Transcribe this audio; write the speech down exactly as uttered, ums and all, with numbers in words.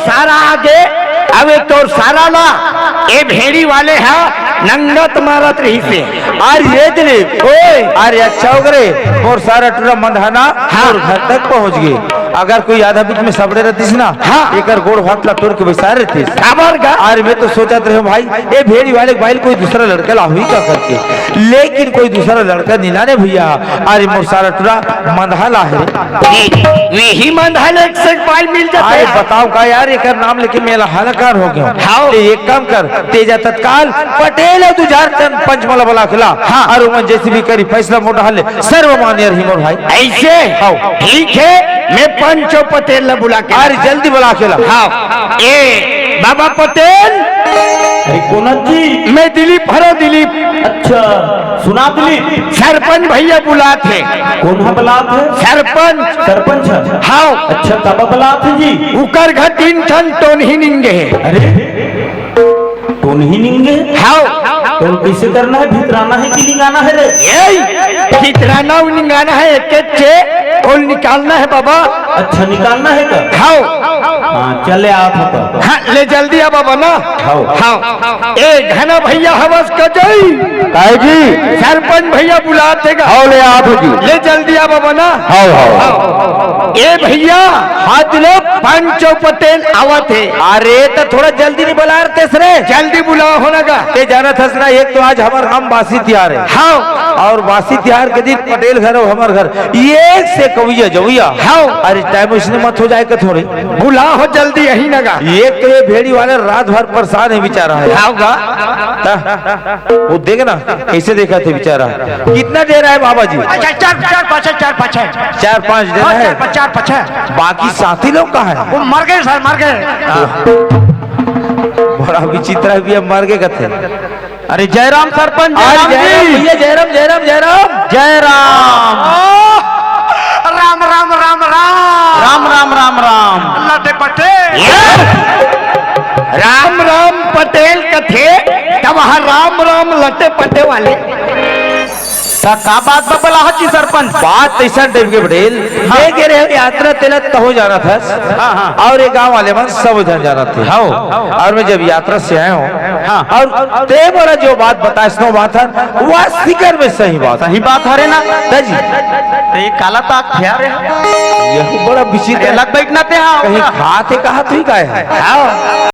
सारा आगे, अबे तोर सारा ला ए भेड़ी वाले हा नंगत मारत रहिसे। अरे ये दिलीप, ओए, अरे अच्छा हो गे रे, मोर सारा टुरा मंदहा ना हाँ। मोर घर तक पहुंच गे। अगर कोई आधा बीच में सबड़े रहतिस ना, हाँ। एकर गोड़ हाथ ला तोड़ के बैसा रहतिस। काबर गा? अरे मैं तो सोचत रहे भाई, ए भेड़ी वाले के भाई कोई दूसरा लड़का ला हुई का करके, लेकिन कोई दूसरा लड़का नी लाने भैया। अरे मोर सारा टुरा मंदहा ला हे। वे, वे ही मंदहा ले एक से एक बाल मिल जाते अरे हैं। बताओ का यार, एकर नाम लेके मैं ला हलाकान हो गया हूँ। हाँ। ते एक काम कर, तेजा तत्काल पटेल अउ दू चार झन पंच मन ला बला के ला। हाँ। अउ ओमन जैसे भी करी फैसला मोर डहर ले सर्वमान्य रही मोर भाई। ऐसे? हाँ। ठीक है, मैं पंच अउ पटेल ला बुला के अरे जल्दी बला के ला। हाँ। ए, बाबा पटेल। अरे कोन जी? मैं दिलीप हरो, दिलीप। अच्छा, सुना दिलीप। सरपंच भैया बुलात हे। कोन हा बुलात हे? सरपंच। सरपंच हे? हाँ। अच्छा, काबर बुलात हे जी? उकर घर तीन ठन टोनही निंगे हे। अरे, टोनही निंगे? हाँ। तो कैसे करना हे? भितराना हे कि निंगाना हे रे? ए, भितराना अउ निंगाना हे, एक एक चे, अउ निकालना हे बाबा। अच्छा, निकालना हे का? हाँ। हाँ, चले आत हो तो। हाँ, ले जल्दी आ बाबा ना। हाँ। हाँ। ए, घना भैया हवस का जई। काय जी? सरपंच भैया बुलात हे गा। हाँ, ले आत हो जी। ले जल्दी आ बाबा ना। हाँ, हाँ। ए भैया, हाँ दिलीप। पंच अउ पटेल आवत हे। अरे, त थोड़ा जल्दी नी बला रहतेस रे। जल्दी बुलाओ हो ना गा। ते जानत हस ना, एक तो आज हमर गांव बासी तिहार हे। हाँ। अउ बासी तिहार के दिन पटेल घर अउ हमर घर एक से कवैया जवैया। हाँ। अरे, टाइम इसने मत हो जाए का थोड़ी। बुलाओ हो जल्दी यही ना गा। एक तो ये भेड़ी वाला रात भर परेशान हे बेचारा हे। हाँ गा। त वो देख ना, कैसे देखत हे बेचारा। कितना डेरा हे बाबा जी? अच्छा, चार, चार पाँच हे, चार पाँच हे। चार पाँच डेरा हाँ, हे। चार पाँच, चार पाँच हे। बाकी साथी लोग कहाँ हे? वो मर गे सर, मर गे। बड़ा विचित्र हे भैया, मर गे कथे। अरे जयराम सरपंच, अरे जयराम जयराम जी। भैया, जयराम, जयराम, जयराम। जयराम। राम, राम, राम, राम। राम, राम, राम, राम। लटे पटे। राम राम पटेल कथे, तब हा राम राम लटे पटे वाले। त का बात बा बलाहत जी सरपंच? बात अइसन टाइप के पटेल, हाँ। ले गे रहे यात्रा तेला तहूँ जानत हस, हाँ, हाँ। अउ ये गांव वाले मन सब झन जानत हे। हाँ। अउ मैं जब यात्रा से आए हूँ, हाँ। अउ ते मोला जो बात बताएस, नो बात हे, वो शिकर में सही बात। सही बात हरे ना? त जी। ते काला ताक थे रे? ये बड़ा विचित्र अरे, हे। अलग बैठना ते, हाँ, कहीं ओकरा। खात हे, कहा तू ही का हे? हाँ।